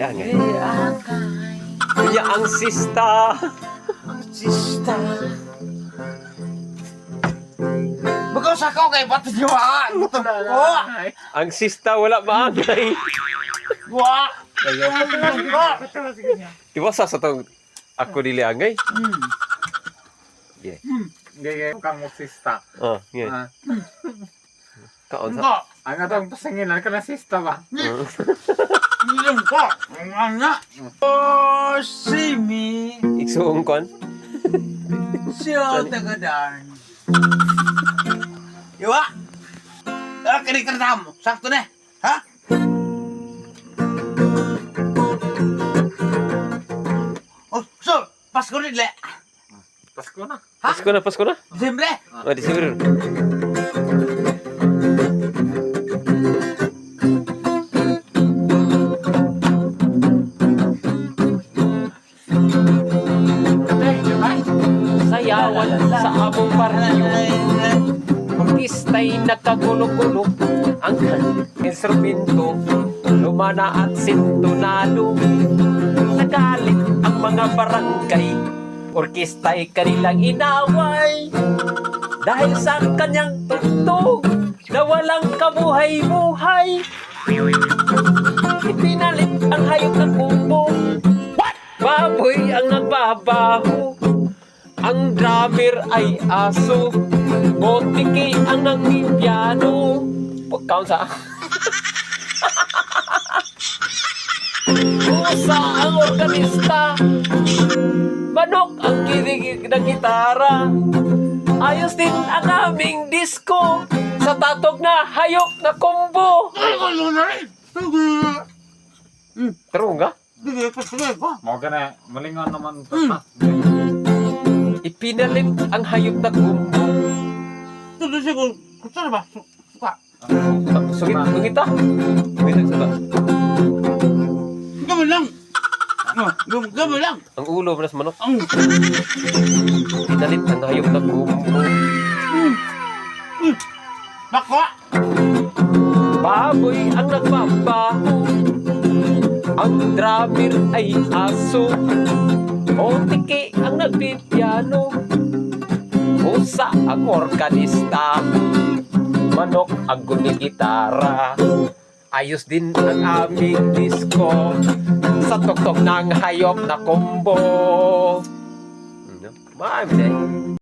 Dili angay. Unya ang sista. Ang sista. Bagaw sa ko kay ba't niyo ah? Gutom ko. Ang sista wala maangay. Wa. Tiwasa sa tong ako dili angay. Yeah. Gaya kang sista. Oh, yeah. Ah. Kaon sa. Ko. Ang atong pasingilan ka na sista ba? Ngilong ko. Ang ana. Oh, si mi. Igsuong kon. Siya tagadan. Iwa. Ah, kini kertam. Sakto na. Ha? Oh, so, Pasko rin le. Pasko na. Pasko na, Pasko na. Disembre. Oh, December. Sayawan sa among baryo. Orkesta'y nagkagulo-gulo. Ang instrumento, lumana at sintonado. Nagalit ang mga barangay. Orkesta'y kanilang inaway. Dahil sa kanyang tugtog na walang kabuhay-buhay. Ipinalit ang hayop ng kumbo. Baboy ang nagbabaho. Ang drummer ay aso. Botiki ang nagpipiano. Pagkaon sa... Pusa ang organista. Manok ang kinig ng gitara. Ayos din ang aming disco sa tatog na hayop na kombo. True nga? Mo ka na, malingon naman to. Ipinalit ang hayop na kumbo. Sungit, sungit ah. Sungit sa Gamay lang. Gamay lang. Ang ulo mo manok. Pinalit ang hayop na kumbo. Bako. Baboy ang nagbabaho. Ang drummer ay aso. Otike ang nagpipiano. Pusa ang organista. Manok ang gumigitara. Ayos din ang aming disco sa tuktok ng hayop na kumbo. Ano? Maami.